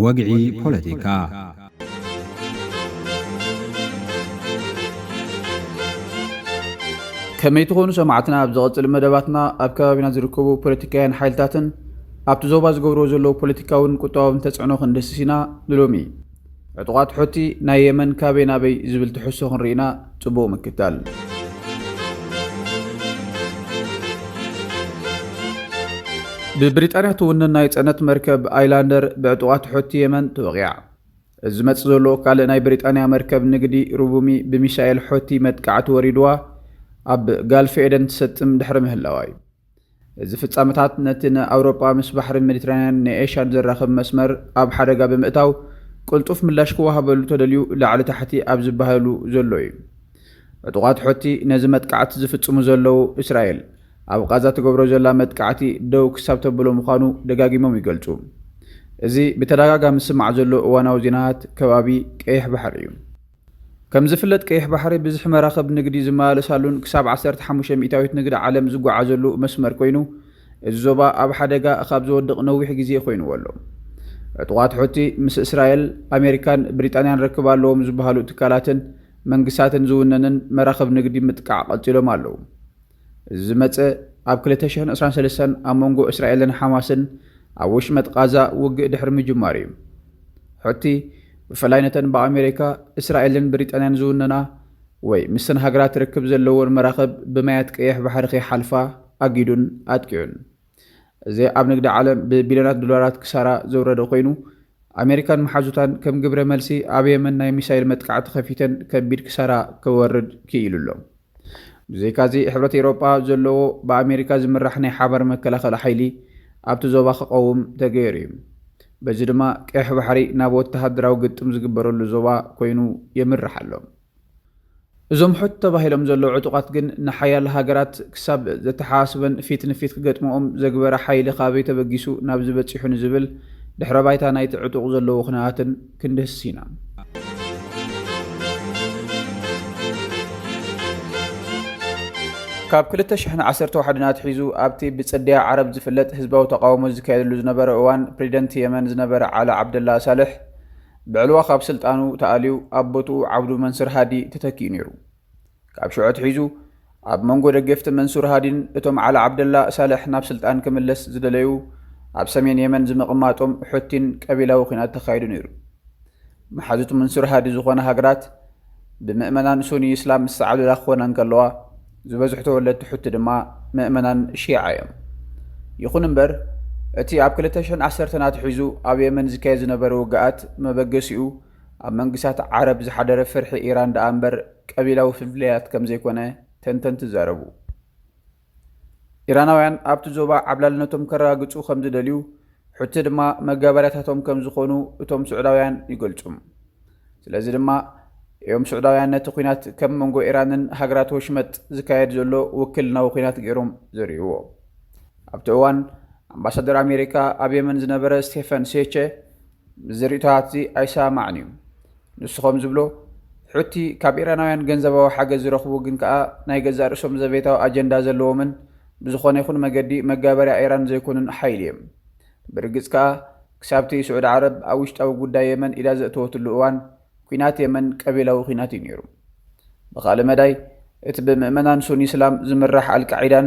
ወግዒ ፖለቲካ። ከመይ ትኾኑ ሰማዕትና? ኣብ ዝቐጽል መደባትና ኣብ ከባቢና ዝርከቡ ፖለቲካውያን ሓይልታትን ኣብቲ ዞባ ዝገብርዎ ዘለዉ ፖለቲካውን ቁጠባውን ተጽዕኖ ክንድህስስ ኢና። ንሎሚ ዕጡቓት ሑቲ ናይ የመን ካበይ ናበይ ዝብል ትሕዝቶ ክንርኢ ኢና። ጽቡቕ ምክትታል። ብብሪጣንያ ትውነን ናይ ጽዕነት መርከብ ኣይላንደር ብዕጡቓት ሑቲ የመን ተወቒዓ። እዚ ዝመጽእ ዘሎ ካልእ ናይ ብሪጣንያ መርከብ ንግዲ ሩቡሚ ብሚሳኤል ሑቲ መጥቃዕቲ ወሪድዋ ኣብ ጋልፊ ኤደን ትሰጥም ድሕሪ ምህላዋ እዩ። እዚ ፍጻመታት ነቲ ንኣውሮጳ ምስ ባሕሪ ሜዲትራንያን ንኤሽያን ዘራኽብ መስመር ኣብ ሓደጋ ብምእታው፣ ቅልጡፍ ምላሽ ክወሃበሉ ተደልዩ ላዕሊ ታሕቲ ኣብ ዝበሃሉ ዘሎ እዩ። ዕጡቓት ሑቲ ነዚ መጥቃዕቲ ዝፍጽሙ ዘለዉ፣ እስራኤል ኣብ ቃዛ ትገብሮ ዘላ መጥቃዕቲ ደው ክሳብ ተብሎ ምዃኑ ደጋጊሞም ይገልጹ። እዚ ብተደጋጋሚ ዝስማዕ ዘሎ እዋናዊ ዜናታት ከባቢ ቀይሕ ባሕሪ እዩ። ከም ዝፍለጥ፣ ቀይሕ ባሕሪ ብዝሒ መራኽብ ንግዲ ዝመላለሳሉን ክሳብ ዓሰርተ ሓሙሽተ ሚእታዊት ንግዲ ዓለም ዝጓዓዘሉ መስመር ኮይኑ፣ እዚ ዞባ ኣብ ሓደጋ ካብ ዝወድቕ ነዊሕ ግዜ ኮይንዎ ኣሎ። ዕጡቓት ሑቲ ምስ እስራኤል፣ ኣሜሪካን ብሪጣንያን ርክብ ኣለዎም ዝበሃሉ ትካላትን መንግስታትን ዝውነንን መራኽብ ንግዲ ምጥቃዕ ቀጺሎም ኣለዉ። እዚ ዝመጸ ኣብ ክልተ ሽሕን ዕስራን ሰለስተን ኣብ መንጎ እስራኤልን ሓማስን ኣብ ወሽመጥ ቃዛ ውግእ ድሕሪ ምጅማሩ እዩ። ሑቲ ብፍላይ ነተን ብኣሜሪካ፣ እስራኤልን ብሪጣንያን ዝውነና ወይ ምስተን ሃገራት ርክብ ዘለወን መራኽብ ብማያት ቀይሕ ባሕሪ ከይሓልፋ ኣጊዱን ኣጥቂዑን። እዚ ኣብ ንግዲ ዓለም ብቢልዮናት ዶላራት ክሳራ ዘውረደ ኮይኑ፣ ኣሜሪካን መሓዙታን ከም ግብረ መልሲ ኣብ የመን ናይ ሚሳይል መጥቃዕቲ ከፊተን ከቢድ ክሳራ ከወርድ ክኢሉ ኣሎ። ብዘይካዚ፣ ሕብረት ኤውሮጳ ዘለዎ ብኣሜሪካ ዝምራሕ ናይ ሓባር መከላኸሊ ሓይሊ ኣብቲ ዞባ ክቐውም ተገይሩ እዩ። በዚ ድማ ቀይሕ ባሕሪ ናብ ወተሃደራዊ ግጥም ዝግበረሉ ዞባ ኮይኑ የምርሕ ኣሎ። እዞም ሑቲ ተባሂሎም ዘለዉ ዕጡቓት ግን ንሓያለ ሃገራት ክሳብ ዘተሓሳስበን ፊት ንፊት ክገጥምኦም ዘግበረ ሓይሊ ካበይ ተበጊሱ ናብዚ በጺሑ ንዝብል ድሕረ ባይታ ናይቲ ዕጡቕ ዘለዎ ኩነታትን ክንድህስስ ኢና። ካብ ክልተ ሽሕን ዓሰርተ ሓደ ኣትሒዙ ኣብቲ ብጽድያ ዓረብ ዝፍለጥ ህዝባዊ ተቓውሞ ዝካየደሉ ዝነበረ እዋን፣ ፕሬዚደንት የመን ዝነበረ ዓሊ ዓብደላ ሳልሕ ብዕልዋ ካብ ስልጣኑ ተኣልዩ ኣብ ቦትኡ ዓብዱ መንሱር ሃዲ ተተኪኡ ነይሩ። ካብ ሽዑ ኣትሒዙ ኣብ መንጎ ደገፍቲ መንሱር ሃዲን እቶም ዓሊ ዓብደላ ሳልሕ ናብ ስልጣን ክምለስ ዝደለዩ ኣብ ሰሜን የመን ዝምቕማጦም ሑቲን ቀቢላዊ ኲናት ተኻይዱ ነይሩ። መሓዙት መንሱር ሃዲ ዝኾና ሃገራት ብምእመናን ሱኒ እስላም ዝሰዓብለላ ክኾና እንከለዋ፣ ዝበዝሑ ተወለድቲ ሑቲ ድማ ምእመናን ሺዓ እዮም። ይኹን እምበር፣ እቲ ኣብ ክልተ ሽሕን ዓሰርተን ኣትሒዙ ኣብ የመን ዝካየድ ዝነበረ ውግኣት መበገሲኡ ኣብ መንግስታት ዓረብ ዝሓደረ ፍርሒ ኢራን ደኣ እምበር ቀቢላዊ ፍልልያት ከም ዘይኮነ ተንተንቲ ይዛረቡ። ኢራናውያን ኣብቲ ዞባ ዓብላልነቶም ከረጋግጹ ከም ዝደልዩ፣ ሑቲ ድማ መጋበርያታቶም ከም ዝኾኑ እቶም ስዑዳውያን ይገልጹ። ስለዚ ድማ እዮም ስዑዳውያን ነቲ ኲናት ከም መንጎ ኢራንን ሃገራት ወሽመጥ ዝካየድ ዘሎ ውክልናዊ ኲናት ገይሮም ዘርእይዎ። ኣብቲ እዋን፣ ኣምባሳደር ኣሜሪካ ኣብ የመን ዝነበረ ስቴፈን ሴቸ ምስ ዝርእቶታትዚ ኣይሰማማዕን እዩ። ንሱ ከም ዝብሎ፣ ሑቲ ካብ ኢራናውያን ገንዘባዊ ሓገዝ ዝረኽቡ፣ ግን ከኣ ናይ ገዛእ ርእሶም ዘቤታዊ ኣጀንዳ ዘለዎምን ብዝኾነ ይኹን መገዲ መጋበርያ ኢራን ዘይኮኑን ሓይሊ እዮም። ብርግጽ ከኣ፣ ክሳብቲ ስዑዲ ዓረብ ኣብ ውሽጣዊ ጉዳይ የመን ኢዳ ዘእተወትሉ እዋን፣ ኲናት የመን ቀቢላዊ ኲናት እዩ ነይሩ። ብኻልእ መዳይ፣ እቲ ብምእመናን ሱኒ እስላም ዝምራሕ ኣልቃዒዳን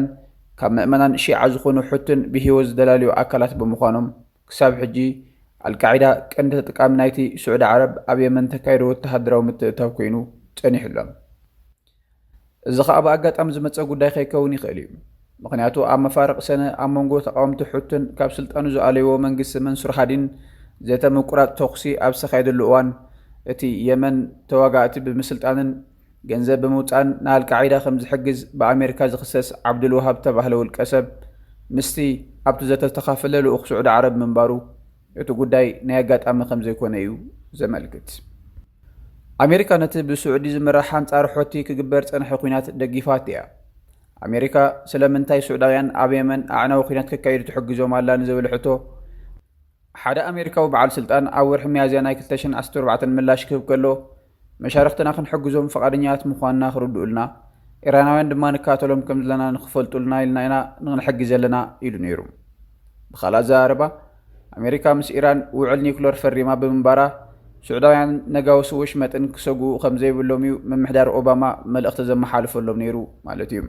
ካብ ምእመናን ሺዓ ዝኾኑ ሑትን ብህይወት ዝደላልዩ ኣካላት ብምዃኖም፣ ክሳብ ሕጂ ኣልቃዒዳ ቀንዲ ተጠቃሚ ናይቲ ስዑዲ ዓረብ ኣብ የመን ተካይዶ ወተሃደራዊ ምትእትታው ኮይኑ ጸኒሑ ኣሎ። እዚ ኸኣ ብኣጋጣሚ ዝመጸ ጉዳይ ከይከውን ይኽእል እዩ። ምኽንያቱ ኣብ መፋርቕ ሰነ ኣብ መንጎ ተቓወምቲ ሑትን ካብ ስልጣኑ ዝኣለይዎ መንግስቲ መንሱር ሃዲን ዘተ ምቁራጽ ተኹሲ ኣብ ዝተኻየደሉ እዋን፣ እቲ የመን ተዋጋእቲ ብምስልጣንን ገንዘብ ብምውጻእን ንኣልቃዒዳ ከም ዝሕግዝ ብኣሜሪካ ዝኽሰስ ዓብዱል ወሃብ ዝተባህለ ውልቀ ሰብ ምስቲ ኣብቲ ዘተ ዝተኻፈለ ልኡኽ ስዑዲ ዓረብ ምንባሩ እቲ ጉዳይ ናይ ኣጋጣሚ ከም ዘይኮነ እዩ ዘመልክት። ኣሜሪካ ነቲ ብስዑዲ ዝምራሕ ኣንጻር ሖቲ ክግበር ጸንሐ ኲናት ደጊፋት እያ። ኣሜሪካ ስለምንታይ ስዑዳውያን ኣብ የመን ኣዕናዊ ኲናት ከካይዱ ትሕግዞም ኣላ ንዝብል ሕቶ፣ ሓደ ኣሜሪካዊ በዓል ስልጣን ኣብ ወርሒ ሚያዝያ ናይ ክልተ ሽሕን ዓሰርተ ኣርባዕተን ምላሽ ክህብ ከሎ፣ መሻርኽትና ክንሕግዞም ፍቓደኛታት ምዃንና ክርድኡልና፣ ኢራናውያን ድማ ንከታተሎም ከም ዘለና ንኽፈልጡልና ኢልና ኢና ንሕግዝ ዘለና ኢሉ ነይሩ። ብኻልእ ኣዘራርባ፣ ኣሜሪካ ምስ ኢራን ውዕል ኒውክለር ፈሪማ ብምንባራ፣ ስዑዳውያን ነጋውስ ወሽመጥን ክሰግኡ ከም ዘይብሎም እዩ ምምሕዳር ኦባማ መልእኽቲ ዘመሓልፈሎም ነይሩ ማለት እዩ።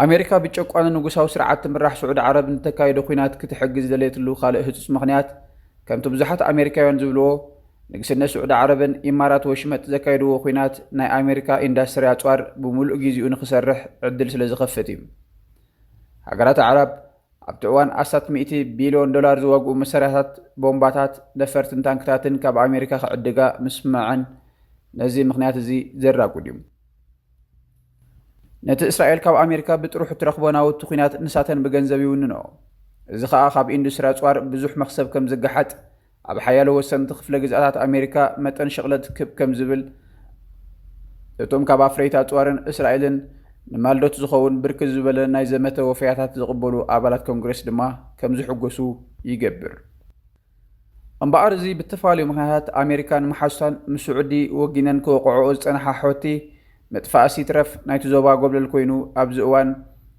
ኣሜሪካ ብጨቋኒ ንጉሳዊ ስርዓት ትምራሕ ስዑዲ ዓረብ ንተካይዶ ኲናት ክትሕግዝ ዝደለየትሉ ካልእ ህጹጽ ምኽንያት፣ ከምቲ ብዙሓት ኣሜሪካውያን ዝብልዎ፣ ንግስነት ስዑዲ ዓረብን ኢማራት ወሽመጥ ዘካይድዎ ኲናት ናይ ኣሜሪካ ኢንዳስትሪ ኣጽዋር ብምሉእ ግዜኡ ንኽሰርሕ ዕድል ስለ ዝኸፍት እዩ። ሃገራት ኣዕራብ ኣብቲ እዋን ኣስታት ሚእቲ ቢልዮን ዶላር ዝዋግኡ መሳርያታት፣ ቦምባታት፣ ነፈርትን ታንክታትን ካብ ኣሜሪካ ክዕድጋ ምስምዐን ነዚ ምኽንያት እዚ ዘራጉድ እዩ። ነቲ እስራኤል ካብ ኣሜሪካ ብጥሩሑ እትረኽቦ ናውቲ ኲናት ንሳተን ብገንዘብ ይውንንኦ። እዚ ኸኣ ካብ ኢንዱስትሪ ኣጽዋር ብዙሕ መኽሰብ ከም ዝገሓጥ፣ ኣብ ሓያሎ ወሰንቲ ክፍለ ግዝኣታት ኣሜሪካ መጠን ሽቕለት ክብ ከም ዝብል፣ እቶም ካብ ኣፍረይቲ ኣጽዋርን እስራኤልን ንማልዶት ዝኸውን ብርክት ዝበለ ናይ ዘመተ ወፈያታት ዝቕበሉ ኣባላት ኮንግረስ ድማ ከም ዝሕጎሱ ይገብር። እምበኣር፣ እዚ ብተፈላለዩ ምኽንያታት ኣሜሪካን መሓዙታን ምስ ስዑዲ ወጊነን ክወቕዕኦ ዝጸንሓ ሖቲ፣ ምጥፋእስ ይትረፍ ናይቲ ዞባ ጎብለል ኮይኑ፣ ኣብዚ እዋን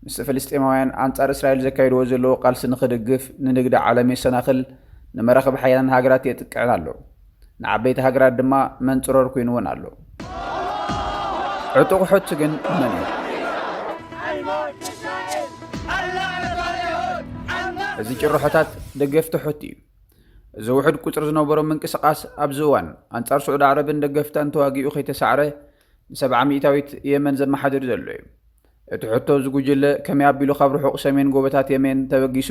ምስ ፍልስጤማውያን ኣንጻር እስራኤል ዘካይድዎ ዘለዉ ቃልሲ ንኽድግፍ፣ ንንግዲ ዓለም የሰናኽል፣ ንመራኽብ ሓያላን ሃገራት የጥቅዕን ኣሎ። ንዓበይቲ ሃገራት ድማ መንጽሮር ኮይኑወን ኣሎ። ዕጡቕ ሑቲ ግን መን እዩ? እዚ ጭርሖታት ደገፍቲ ሑቲ እዩ። እዚ ውሑድ ቁጽሪ ዝነበሮ ምንቅስቓስ ኣብዚ እዋን ኣንጻር ስዑዲ ዓረብን ደገፍታን ተዋጊኡ ከይተሳዕረ፣ ንሰብዓ ሚእታዊት የመን ዘመሓድር ዘሎ እዩ። እቲ ሕቶ፣ እዚ ጉጅለ ከመይ ኣቢሉ ካብ ርሑቕ ሰሜን ጎቦታት የመን ተበጊሱ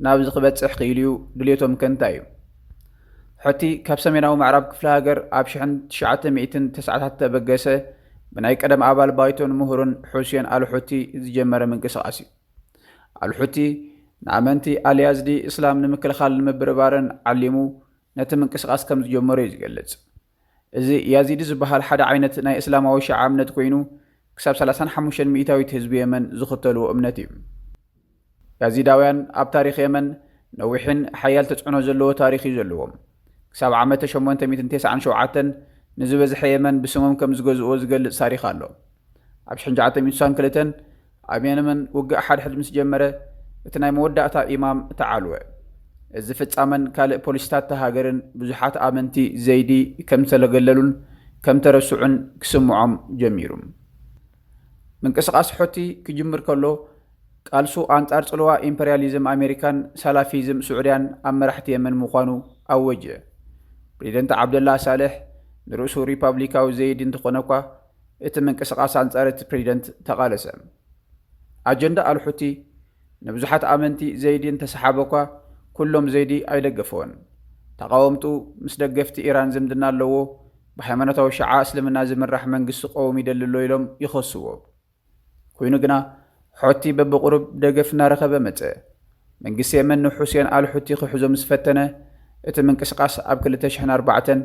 ናብዚ ክበጽሕ ክኢሉ እዩ? ድልየቶም ከ እንታይ እዩ? ሑቲ ካብ ሰሜናዊ ምዕራብ ክፍለ ሃገር ኣብ ሽሕን ትሽዓተ ሚእትን ተስዓታት ተበገሰ፣ ብናይ ቀደም ኣባል ባይቶን ምሁርን ሑሴን ኣል ሑቲ ዝጀመረ ምንቅስቓስ እዩ። ኣል ሑቲ ንኣመንቲ ኣል ያዝዲ እስላም ንምክልኻልን ንምብርባርን ዓሊሙ ነቲ ምንቅስቓስ ከም ዝጀመሮ እዩ ዝገልጽ። እዚ ያዚዲ ዝበሃል ሓደ ዓይነት ናይ እስላማዊ ሸዓ እምነት ኮይኑ፣ ክሳብ ሰላሳን ሓሙሽተን ሚእታዊት ህዝቢ የመን ዝኽተልዎ እምነት እዩ። ያዚዳውያን ኣብ ታሪኽ የመን ነዊሕን ሓያል ተጽዕኖ ዘለዎ ታሪኽ እዩ ዘለዎም። ክሳብ ዓመተ ሸሞንተ ሚእትን ተስዓን ሸውዓተን ንዝበዝሐ የመን ብስሞም ከም ዝገዝእዎ ዝገልጽ ታሪኽ ኣሎ። ኣብ ሽሕን ትሽዓተ ሚእትን ስሳን ክልተን ኣብ የመን ውግእ ሓድሕድ ምስ ጀመረ፣ እቲ ናይ መወዳእታ ኢማም ተዓልወ። እዚ ፍጻመን ካልእ ፖሊሲታት እታ ሃገርን ብዙሓት ኣመንቲ ዘይዲ ከም ዝተገለሉን ከም ተረስዑን ክስምዖም ጀሚሩ። ምንቅስቓስ ሑቲ ክጅምር ከሎ፣ ቃልሱ ኣንጻር ጽልዋ ኢምፐርያሊዝም ኣሜሪካን ሳላፊዝም ስዑድያን ኣብ መራሕቲ የመን ምዃኑ ኣወጀ። ፕሬዚደንት ዓብደላ ሳልሕ ንርእሱ ሪፓብሊካዊ ዘይዲ እንተኾነ እኳ፣ እቲ ምንቅስቓስ ኣንጻር እቲ ፕሬዚደንት ተቓለሰ። ኣጀንዳ ኣልሑቲ ንብዙሓት ኣመንቲ ዘይዲ እንተሰሓበ እኳ፣ ኩሎም ዘይዲ ኣይደገፈዎን። ተቓወምቱ ምስ ደገፍቲ ኢራን ዝምድና ኣለዎ፣ ብሃይማኖታዊ ሸዓ እስልምና ዝምራሕ መንግስቲ ክቀውም ይደሊ ኣሎ ኢሎም ይኸስዎ። ኮይኑ ግና፣ ሖቲ በብቑሩብ ደገፍ እናረኸበ መጸ። መንግስቲ የመን ንሑሴን ኣል ሑቲ ክሕዞ ምስ ፈተነ፣ እቲ ምንቅስቓስ ኣብ ክልተ ሽሕን ኣርባዕተን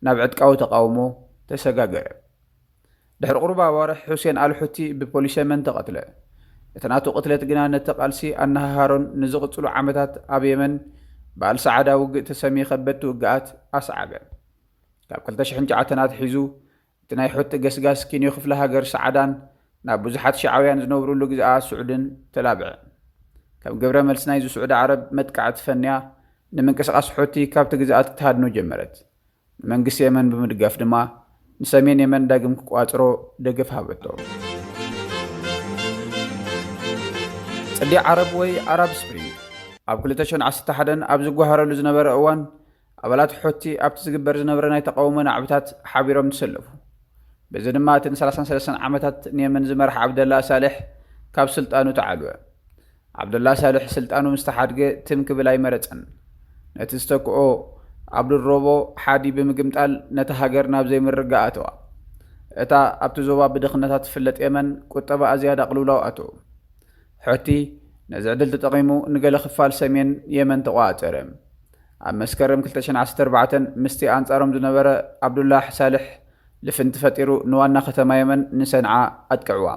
ናብ ዕጥቃዊ ተቓውሞ ተሰጋገረ። ድሕሪ ቁሩብ ኣዋርሕ፣ ሑሴን ኣል ሑቲ ብፖሊስ የመን ተቐትለ። እቲ ናቱ ቅትለት ግና ነቲ ቃልሲ ኣነሃሃሮን ንዝቕጽሉ ዓመታት ኣብ የመን ብኣል ሰዓዳ ውግእ ተሰምዩ ከበድቲ ውግኣት ኣስዓበ። ካብ ክልተ ሽሕን ትሽዓተን ኣትሒዙ፣ እቲ ናይ ሑቲ ገስጋስ ኪንዮ ክፍለ ሃገር ሰዓዳን ናብ ብዙሓት ሸዓውያን ዝነብሩሉ ግዝኣት ስዑድን ተላብዐ። ከም ግብረ መልሲ ናይዚ፣ ስዑዲ ዓረብ መጥቃዕቲ ፈንያ፣ ንምንቅስቓስ ሑቲ ካብቲ ግዝኣት ክትሃድኖ ጀመረት። ንመንግስቲ የመን ብምድጋፍ ድማ ንሰሜን የመን ዳግም ክቋጽሮ ደገፍ ሃበቶ። ጽድያ ዓረብ ወይ ኣራብ ስፕሪንግ ኣብ ክልተ ሽሕን ዓሰርተ ሓደን ኣብ ዝጓሃረሉ ዝነበረ እዋን፣ ኣባላት ሑቲ ኣብቲ ዝግበር ዝነበረ ናይ ተቓውሞ ናዕብታት ሓቢሮም ተሰለፉ። በዚ ድማ እቲ ንሰላሳን ሰለስተን ዓመታት ንየመን ዝመርሐ ዓብደላ ሳልሕ ካብ ስልጣኑ ተዓልወ። ዓብደላ ሳልሕ ስልጣኑ ምስ ተሓድገ ትም ክብል ኣይመረጸን። ነቲ ዝተክኦ ዓብዱል ሮቦ ሓዲ ብምግምጣል ነታ ሃገር ናብ ዘይምርግጋእ ኣተዋ። እታ ኣብቲ ዞባ ብድኽነታ ትፍለጥ የመን ቁጠባኣ ዝያዳ ቅልውላው ኣተወ። ሑቲ ነዚ ዕድል ተጠቒሙ ንገለ ክፋል ሰሜን የመን ተቖጻጸረ። ኣብ መስከረም ክልተ ሽሕን ዓሰርተ ኣርባዕተን ምስቲ ኣንጻሮም ዝነበረ ዓብዱላህ ሳልሕ ልፍንቲ ፈጢሩ ንዋና ከተማ የመን ንሰንዓ ኣጥቅዕዋ።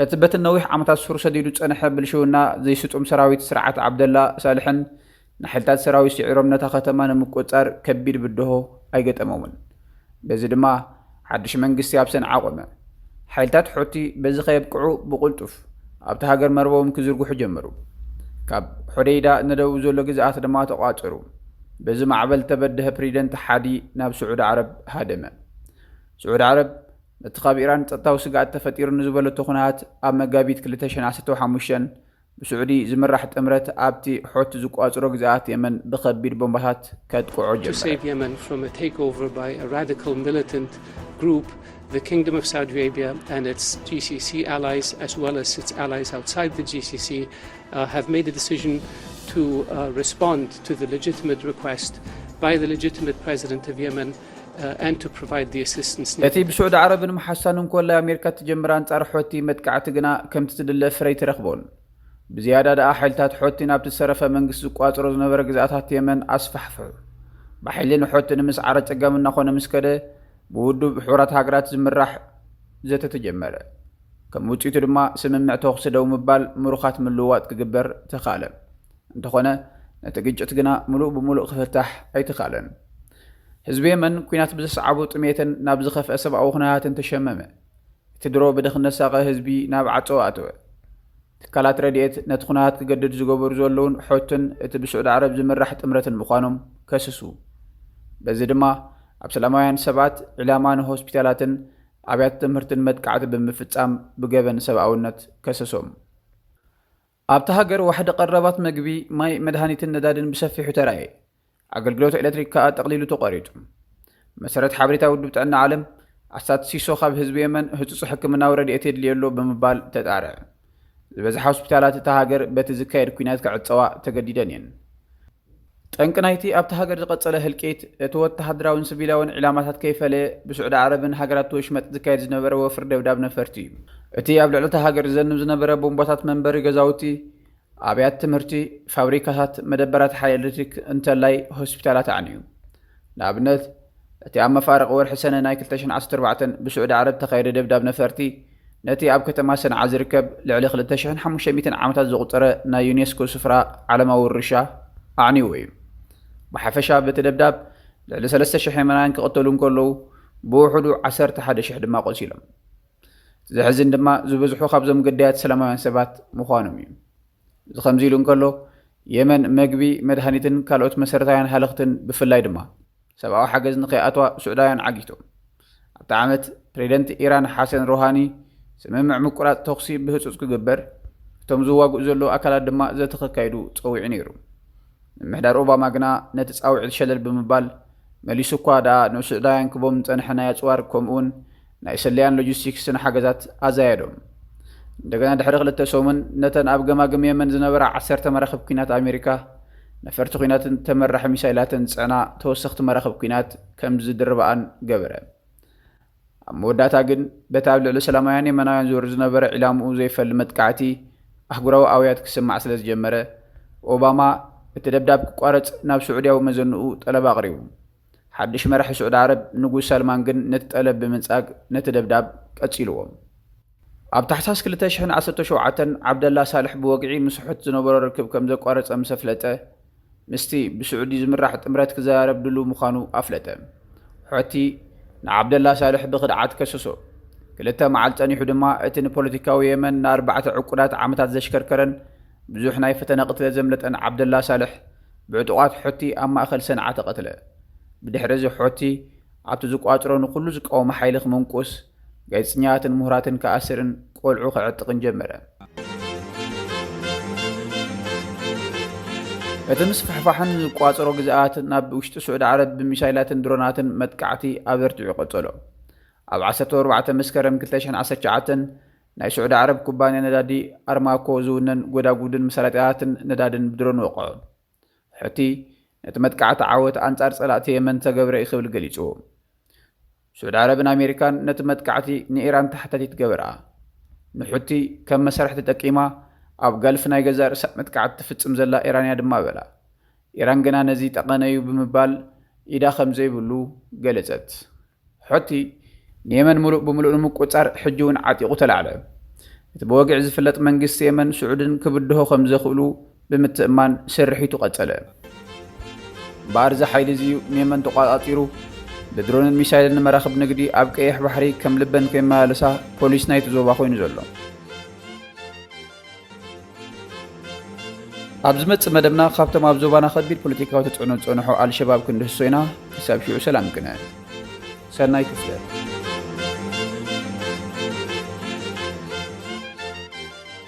እቲ በቲ ነዊሕ ዓመታት ስሩ ሰዲዱ ዝጸንሐ ብልሽውና ዘይስጡም ሰራዊት ስርዓት ዓብደላ ሳልሕን ንሓይልታት ሰራዊት ስዒሮም ነታ ከተማ ንምቁጽጻር ከቢድ ብድሆ ኣይገጠሞምን። በዚ ድማ ሓድሽ መንግስቲ ኣብ ሰንዓ ቆመ። ሓይልታት ሑቲ በዚ ከየብቅዑ ብቕልጡፍ ኣብቲ ሃገር መርበቦም ክዝርግሑ ጀመሩ። ካብ ሖደይዳ ንደቡብ ዘሎ ግዝኣት ድማ ተቋጽሩ። በዚ ማዕበል ተበደሀ ፕሬዚደንት ሓዲ ናብ ስዑዲ ዓረብ ሃደመ። ስዑዲ ዓረብ ነቲ ካብ ኢራን ጸጥታዊ ስግኣት ተፈጢሩ ንዝበለቶ ኩነታት ኣብ መጋቢት ክልተ ሽሕን ዓሰርተ ሓሙሽተን ብስዑዲ ዝምራሕ ጥምረት ኣብቲ ሖቲ ዝቋጽሮ ግዝኣት የመን ብኸቢድ ቦምባታት ከጥቅዖ to ጀመረ። save Yemen from a takeover by a radical militant group. The Kingdom of Saudi Arabia and its G C C allies, as well as its allies outside the G C C, uh, have made a decision to uh, respond to the legitimate request by the legitimate president of Yemen uh, and to provide the assistance needed. እቲ ብስዑዲ ዓረብን መሓሳንን ኮላይ ኣሜሪካ ትጀምር ኣንጻር ሖቲ መጥቃዕቲ ግና ከምቲ ትድለ ፍረ ኣይትረኽቦን። ብዝያዳ ደኣ ሓይልታት ሖቲ ናብቲ ዝሰረፈ መንግስቲ ዝቋጽሮ ዝነበረ ግዝኣታት የመን ኣስፋሕፍሑ። ብሓይሊ ንሖቲ ንምስዓር ኣጸጋሚ እናኾነ ምስ ከደ ብውድብ ሕቡራት ሃገራት ዝምራሕ ዘተ ተጀመረ። ከም ውጽኢቱ ድማ ስምምዕ ተኹሲ ደው ምባል ምሩኻት ምልውዋጥ ክግበር ተኻለ። እንተኾነ ነቲ ግጭት ግና ምሉእ ብምሉእ ክፍታሕ ኣይተኻለን። ህዝቢ የመን ኲናት ብዘስዓቦ ጥሜትን ናብ ዝኸፍአ ሰብኣዊ ኩነታትን ተሸመመ። እቲ ድሮ ብድኽነት ዝሳቐ ህዝቢ ናብ ዓጸቦ ኣተወ። ትካላት ረድኤት ነቲ ኩነታት ክገድድ ዝገበሩ ዘለውን ሖትን እቲ ብስዑዲ ዓረብ ዝምራሕ ጥምረትን ምዃኖም ከስሱ። በዚ ድማ ኣብ ሰላማውያን ሰባት ዒላማ ንሆስፒታላትን ኣብያተ ትምህርትን መጥቃዕቲ ብምፍጻም ብገበን ሰብኣውነት ከሰሶም። ኣብታ ሃገር ዋሕዲ ቀረባት መግቢ፣ ማይ፣ መድሃኒትን ነዳድን ብሰፊሑ ተራእየ። ኣገልግሎት ኤሌክትሪክ ከኣ ጠቕሊሉ ተቋሪጹ። መሰረት ሓበሬታ ውድብ ጥዕና ዓለም ኣስታት ሲሶ ካብ ህዝቢ የመን ህጹጽ ሕክምናዊ ረድኤት የድልዮ ኣሎ ብምባል ተጣርዐ። ዝበዝሓ ሆስፒታላት እታ ሃገር በቲ ዝካየድ ኲናት ክዕጸዋ ተገዲደን እየን። ጠንቂ ናይቲ ኣብታ ሃገር ዝቐጸለ ህልቂት እቲ ወተሃደራውን ሲቪላውን ዒላማታት ከይፈለየ ብስዑዲ ዓረብን ሃገራት ወሽመጥ ዝካየድ ዝነበረ ወፍሪ ደብዳብ ነፈርቲ እዩ። እቲ ኣብ ልዕሊ እታ ሃገር ዝዘንብ ዝነበረ ቦምባታት መንበሪ ገዛውቲ፣ ኣብያት ትምህርቲ፣ ፋብሪካታት፣ መደበራት ሓይሊ ኤሌክትሪክ እንተላይ ሆስፒታላት ኣዕንዩ። ንኣብነት እቲ ኣብ መፋርቕ ወርሒ ሰነ ናይ ክልተ ሽሕን ዓሰርተ ኣርባዕተን ብስዑዲ ዓረብ ተኻየደ ደብዳብ ነፈርቲ ነቲ ኣብ ከተማ ሰንዓ ዝርከብ ልዕሊ ክልተ ሽሕን ሓሙሽተ ሚእትን ዓመታት ዘቑጸረ ናይ ዩኔስኮ ስፍራ ዓለማዊ ውርሻ ኣዕንይዎ እዩ። ብሓፈሻ በቲ ደብዳብ ልዕሊ ሰለስተ ሽሕ የመናውያን ክቕተሉ እንከለዉ ብውሕዱ ዓሰርተ ሓደ ሽሕ ድማ ቆሲሎም። ዘሕዝን ድማ ዝበዝሑ ካብዞም ግዳያት ሰላማውያን ሰባት ምዃኖም እዩ። እዚ ከምዚ ኢሉ እንከሎ የመን መግቢ፣ መድሃኒትን ካልኦት መሰረታውያን ሃለኽትን ብፍላይ ድማ ሰብኣዊ ሓገዝ ንኸይኣትዋ ስዑዳውያን ዓጊቶም። ኣብቲ ዓመት ፕሬዚደንት ኢራን ሓሰን ሮሃኒ ስምምዕ ምቁራጽ ተኹሲ ብህጹጽ ክግበር፣ እቶም ዝዋግኡ ዘለዉ ኣካላት ድማ ዘተ ከካይዱ ጸዊዑ ነይሩ። ምምሕዳር ኦባማ ግና ነቲ ጻውዒት ሸለል ብምባል መሊሱ እኳ ደኣ ንስዑዳውያን ክቦም ዝጸንሐ ናይ ኣጽዋር ከምኡውን ናይ ስለያን ሎጂስቲክስን ሓገዛት ኣዛየዶም። እንደገና ድሕሪ ክልተ ሰሙን ነተን ኣብ ገማግም የመን ዝነበራ ዓሰርተ መራኽብ ኲናት ኣሜሪካ ነፈርቲ ኲናትን ተመራሒ ሚሳይላትን ዝጸዕና ተወሰኽቲ መራኽብ ኲናት ከም ዝድርብኣን ገበረ። ኣብ መወዳእታ ግን በቲ ኣብ ልዕሊ ሰላማውያን የመናውያን ዝወርድ ዝነበረ ዒላምኡ ዘይፈሊ መጥቃዕቲ ኣህጉራዊ ኣውያት ክስማዕ ስለ ዝጀመረ ኦባማ እቲ ደብዳብ ክቋረጽ ናብ ስዑድያዊ መዘንኡ ጠለብ ኣቕሪቡ። ሓድሽ መራሒ ስዑዲ ዓረብ ንጉስ ሳልማን ግን ነቲ ጠለብ ብምንጻግ ነቲ ደብዳብ ቀጺልዎ። ኣብ ታሕሳስ ክልተ ሽሕን ዓሰርተ ሸውዓተን ዓብደላ ሳልሕ ብወግዒ ምስ ሑቲ ዝነበሮ ርክብ ከም ዘቋረጸ ምስ ኣፍለጠ ምስቲ ብስዑዲ ዝምራሕ ጥምረት ክዘራረብ ድሉው ምዃኑ ኣፍለጠ። ሑቲ ንዓብደላ ሳልሕ ብኽድዓት ከሰሶ። ክልተ መዓልቲ ጸኒሑ ድማ እቲ ንፖለቲካዊ የመን ንኣርባዕተ ዕቁዳት ዓመታት ዘሽከርከረን ብዙሕ ናይ ፈተነ ቅትለት ዘምለጠን ዓብደላ ሳልሕ ብዕጡቓት ሑቲ ኣብ ማእከል ሰንዓ ተቐትለ። ብድሕሪ እዚ ሑቲ ኣብቲ ዝቋጽሮ ንኹሉ ዝቃወሞ ሓይሊ ክምንቁስ፣ ጋዜጠኛታትን ምሁራትን ክኣስርን ቆልዑ ክዕጥቕን ጀመረ። እቲ ምስፍሕፋሕን ዝቋጸሮ ግዝኣት ናብ ውሽጢ ስዑዲ ዓረብ ብሚሳይላትን ድሮናትን መጥቃዕቲ ኣበርቲዑ ቀጸሎ። ኣብ ዓሰርተ ኣርባዕተ መስከረም ክልተ ሽሕን ዓሰርተ ትሽዓተን ናይ ስዑዲ ዓረብ ኩባንያ ነዳዲ ኣርማኮ ዝውነን ጎዳጉድን መሳለጥያታትን ነዳድን ብድሮን ወቕዖ። ሑቲ ነቲ መጥቃዕቲ ዓወት ኣንጻር ጸላእቲ የመን ዝተገብረ እዩ ክብል ገሊጽዎ። ስዑዲ ዓረብን ኣሜሪካን ነቲ መጥቃዕቲ ንኢራን ተሓታቲት ገበርኣ። ንሑቲ ከም መሳርሒ ተጠቂማ ኣብ ጋልፍ ናይ ገዛእ ርእሳ መጥቃዕቲ ትፍጽም ዘላ ኢራን እያ ድማ በላ። ኢራን ግና ነዚ ጠቐነ እዩ ብምባል ኢዳ ከም ዘይብሉ ገለጸት። ሑቲ ንየመን ምሉእ ብምሉእ ንምቁጽጻር ሕጂ እውን ዓጢቑ ተላዕለ። እቲ ብወግዒ ዝፍለጥ መንግስቲ የመን ስዑድን ክብድሆ ከም ዘኽእሉ ብምትእምማን ስርሒቱ ቀጸለ። እምበኣር እዚ ሓይሊ እዚ እዩ ንየመን ተቋጻጺሩ ብድሮንን ሚሳይልን ንመራኽብ ንግዲ ኣብ ቀይሕ ባሕሪ ከም ልበን ከይመላለሳ ፖሊስ ናይቲ ዞባ ኮይኑ ዘሎ። ኣብ ዝመጽእ መደብና ካብቶም ኣብ ዞባና ከቢድ ፖለቲካዊ ተጽዕኖ ዝጸንሖ ኣልሸባብ ክንድህሶ ኢና። ክሳብ ሽዑ ሰላም ቅነ። ሰናይ ክፍለ።